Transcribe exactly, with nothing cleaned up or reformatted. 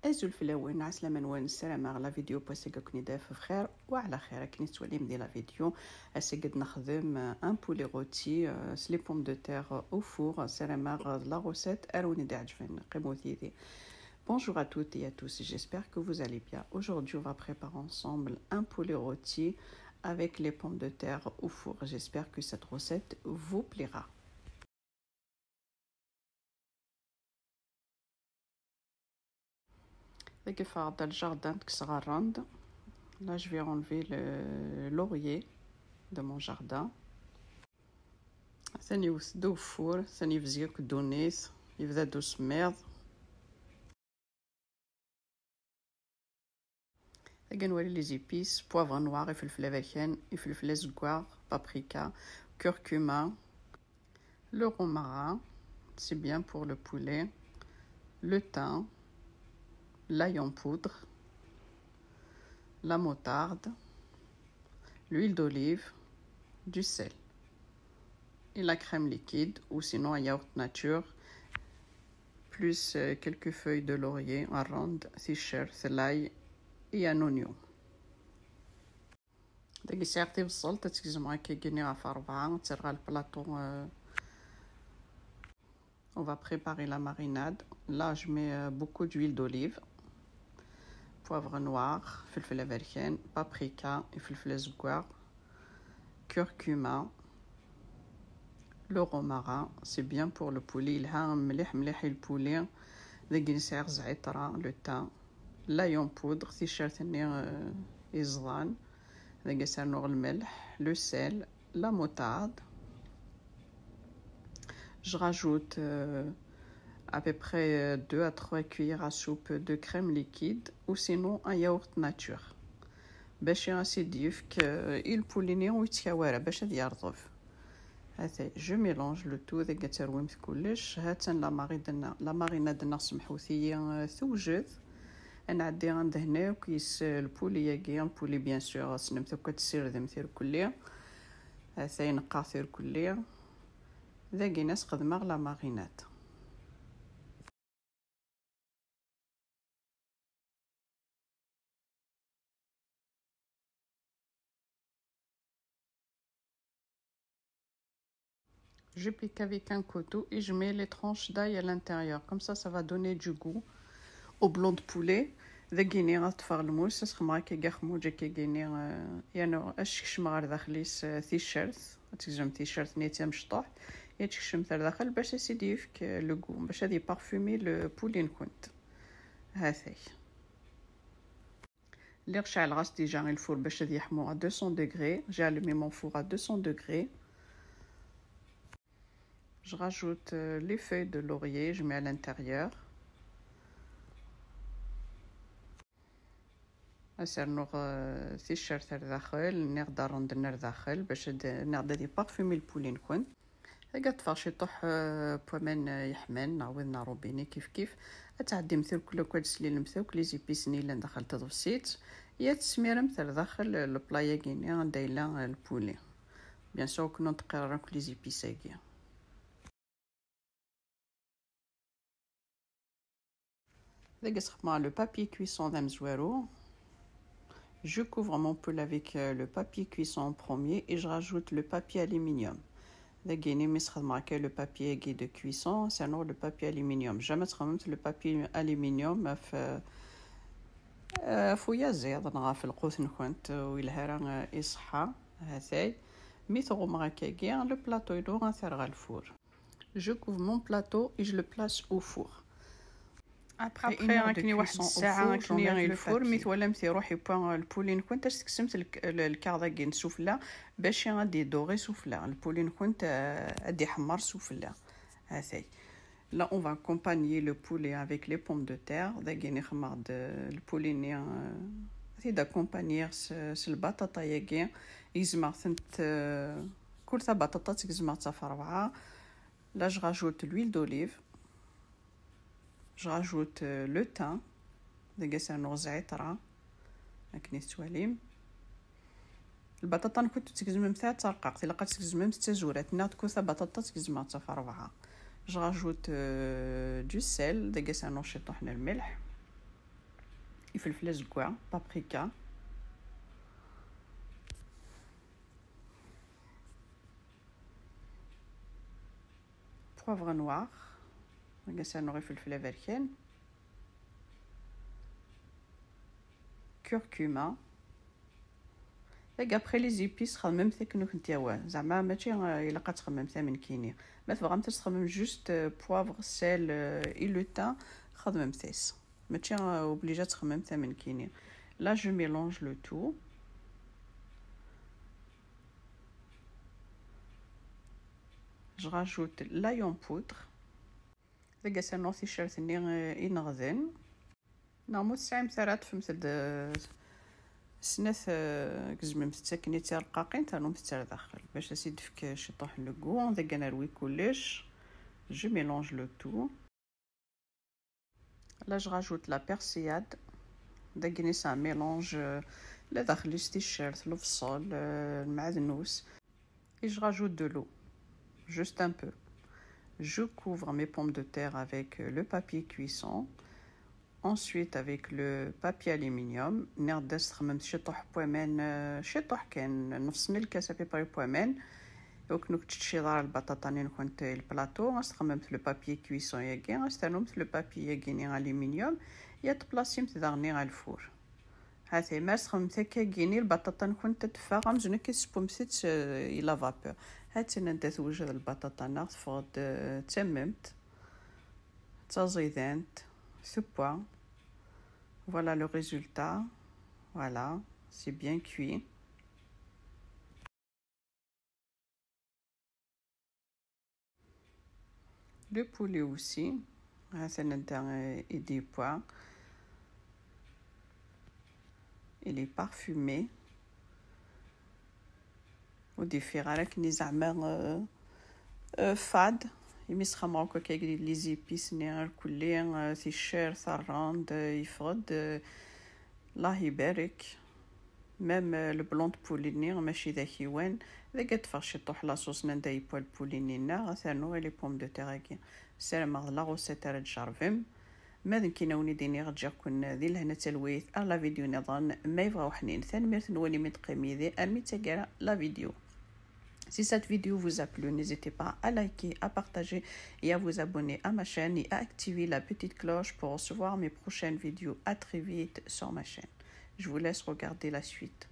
Azul fell-awen, ɛeslama-nwen, ssarameɣ la vidéo n wass-agi ad ken-id-taf bxir wa ɛla xir. Akken i tettwalim di la vidéo, ass-agi ad nexdem, euh, un poulet rôti, euh, s les pommes de terre au four. Ssarameɣ d la recette ara wen-d-iɛeǧben. Qqimet yid-i. Bonjour à toutes et à tous, j'espère que vous allez bien. Aujourd'hui, on va préparer ensemble un poulet rôti avec les pommes de terre au four. J'espère que cette recette vous plaira. Dagi ffɣeɣ-d ɣer le jardin, kkseɣ rrand. Là, je vais enlever le laurier de mon jardin. Atan yewwet-d ugeffur, atan yebzeg akk ddunit, yebda-d usemmiḍ. Dagi nwali les épices, poivre noir, ifelfel aberkan, ifelfel azeggaɣ, paprika, curcuma, le romarin, c'est bien pour le poulet, le thym, l'ail en poudre, la moutarde, l'huile d'olive, du sel et la crème liquide ou sinon un yaourt nature, plus, euh, quelques feuilles de laurier, rrand, ticcert, l'ail et un oignon. Dagi sɛiɣ tibṣelt, ad tt-gezmeɣ akka gini ɣef rebɛa, ad tt-rreɣ ɣer le plateau, euh, on va préparer la marinade. Là, je mets, euh, beaucoup d'huile d'olive, poivre noir, ifelfel aberkan, paprika, ifelfel azeggaɣ, curcuma, le romarin, c'est bien pour le poulet, yelha mliḥ mliḥ i le poulet. Dagi sɛiɣ zɛitra, le thym, l'ail en poudre, ticcert-nni, euh, iẓḍan. Dagi ad s-rnuɣ lmelḥ, le sel, la moutarde. Je rajoute, euh, à peu près, euh, deux à trois cuillères à soupe de crème liquide ou sinon un yaourt nature. Bac ad s-id-yefk, euh, i le poulet-nni ur yettkaw ara, bac ad yerḍeb. Atay, je mélange le tout, dagi ad terwimt kullec. Ha-tt-an la marinade-nneɣ, la marinade-nneɣ, semḥut-iyi, euh, tewjed. Ad nɛeddi ad nedhen akk yes, euh, le poulet-agi, le poulet bien sûr, tessnem akk ad tessirdemt irkelli. Atay, neqqaɣ-t irkelli. Dagi ad s-xedmeɣ la marinade. Je pique avec un couteau et je mets les tranches d'ail à l'intérieur. Comme ça, ça va donner du goût au blanc de poulet. Dagini ad ṭṭfeɣ lmus, ad s-xedmeɣ akka axmuǧ akka gini, euh, yernu ad s-kecmeɣ ɣer daxel-is, euh, ticcert. Ad tegzem ticcert-nni d tamecṭuḥt, ad tt-tkecmemt ɣer daxel bac ad s-id-yefk, euh, le goût, bac ad yeparfumi le poulet-nkent. Ha-t-ay. Lliɣ ceɛleɣ-as déjà i lfur bac ad yeḥmu à deux cents degrés. J'ai allumé mon four à deux cents degrés. Je rajoute, euh, les feuilles de laurier, je mets à l'intérieur. Ad s-rnuɣ, euh, ticcert ar daxel, nniɣ-d rrend-nni ar daxel, bac ad, nniɣ-d ad yeparfumi le poulet-nkent. Ad ṭṭfeɣ ciṭuḥ, euh, n waman, euh, yeḥman, neɣ wid n robinet, kif kif. Ad tɛeddimt irkelli akk, ad teslilemt akk les épices-nni yellan daxel n tḍebsit. Ad tesmiremt ar daxel le plat-agi-nni anda yella, euh, le poulet. Bien sûr, ur ken-ttqirr akk les épices-agi. Dagi ad s-xedmeɣ le papier cuisson d amezwaru. Je couvre mon poulet avec, euh, le papier cuisson en premier et je rajoute le papier aluminium. Dagini mi s-xedmeɣ akka le papier-agi de cuisson, ad s-rnuɣ le papier aluminium. Jamais ad txedmemt le papier aluminium ɣef, euh, ɣef uyaziḍ neɣ ɣef lqut-nkent, ur yelha ara, euh, i ṣṣeḥḥa. Ha-t-ay. Mi tɣummeɣ akkagi, le plateau-inu ad t-rreɣ ɣer lfur. Je couvre mon plateau et je le place au four. Après, après, une heure de cuisson au four, akken iwaḥ ssaɛa akken i lfur, mi twalamt iruḥ yewwa le poulet-nkent, ad s-tekksemt lk-, l-, lkaɣeḍ-agi n sufella, bac ad d-idori sufella. Le poulet-nkent, euh, ad d-iḥemmer sufella. Ha-t-ay. Là, on va accompagner le poulet avec les pommes de terre. Dagi ad xedmeɣ le poulet-nni, euh, ad t-id-accompagner s, s lbaṭaṭa-agi. Gezmeɣ-tent, euh, kul tabaṭaṭa ad tt-gezmeɣ ɣef rebɛa. Là, je rajoute l'huile d'olive. Je rajoute, euh, le thym. Dagi ad s-rnuɣ zɛitra, akken i tettwalim. Lbaṭaṭa-nkent ur tt-tgezmemt ara d tarqaqt, ilaq ad tt-tgezmemt d tazurant. Nniɣ-d kul tabaṭaṭa ad tt-gezmeɣ ɣef rebɛa. Je rajoute, euh, du sel, dagi ad s-rnuɣ ciṭuḥ n lmelḥ. Ifelfel azeggaɣ, paprika, poivre noir, dagi ad s-rnuɣ ifelfel aberkan, curcuma. Dagi après les épices xedmemt akken ur kent-yehwa, zeɛma mačči, euh, ilaq ad txedmemt am nekkini. Ma tebɣamt ad txedmemt juste, euh, poivre, sel, euh, et le thym, xedmemt-as. Mačči, euh, obligé ad txedmemt am nekkini. Là, je mélange le tout. Je rajoute l'ail en poudre. Dagi ad s-rnuɣ ticcert-nni, euh, ineɣden. Neɣ ma ur tesɛimt ara, ṭṭfemt-d, euh, snat, euh, gezmemt-tt akken i d tirqaqin, ternumt-tt ar daxel bac ad s-id-tefk ciṭuḥ n le goût. Dagi ad nerwi kullec. Je mélange le tout. Là, je rajoute la persillade. Dagi c'est un mélange, euh, la daxel-is ticcert, lebṣel, euh, lmeɛdnus. Et je rajoute de l'eau, juste un peu. Je couvre mes pommes de terre avec, euh, le papier cuisson. Ensuite, avec le papier aluminium, nniɣ-d ad s-txedmemt ciṭuḥ n waman, euh, ciṭuḥ kan, nefs n lkas à peu près n waman. Ur ken-, ur tettcciḍ ara lbaṭaṭa-nni-nkent i le plateau, ad s-txedmemt le papier cuisson-agi, ad s-ternumt le papier-agi-nni aluminium, ad t-tplasimt daɣen ar lfur. Ha-t-i, ma s-txedmemt akka-agi-nni, lbaṭaṭa-nkent ad teffeɣ amzun akka tessewwemt-tt, euh, i la vapeur. Ha-tt-in anda tewjed lbaṭaṭa-nneɣ, teffeɣ-d, euh, d tammemt, d taẓidant, tewwa. Voilà le résultat. Voilà, c'est bien cuit. Le poulet aussi, ha-t-an anda, euh, i d-yewwa. Il est parfumé. Ur d-yeffiɣ ara akken i zeɛma, euh, euh, fade. Imi sxedmeɣ akk akka les épices-nni irkelli, euh, ticcert, rrand, euh, yeffeɣ-d, euh, Allah ibarek. Même, euh, le blanc de poulet-nni mačči d akiwan. Dagi ad d-teffeɣ ciṭuḥ la sauce n anda yewwa le poulet-nni-nneɣ, ad t-rnuɣ i les pommes de terre-agi. Ssarameɣ d la recette ara d-tjerrbem. Ma d nekkini a wen-d-iniɣ, ǧǧiɣ-ken di lehna d talwit ar la vidéo niḍen ma yebɣa uḥnin. Tanemmirt-nwen imi d-teqqim yid-i armi d taggara la vidéo. Si cette vidéo vous a plu, n'hésitez pas à liker, à partager et à vous abonner à ma chaîne et à activer la petite cloche pour recevoir mes prochaines vidéos. À très vite sur ma chaîne. Je vous laisse regarder la suite.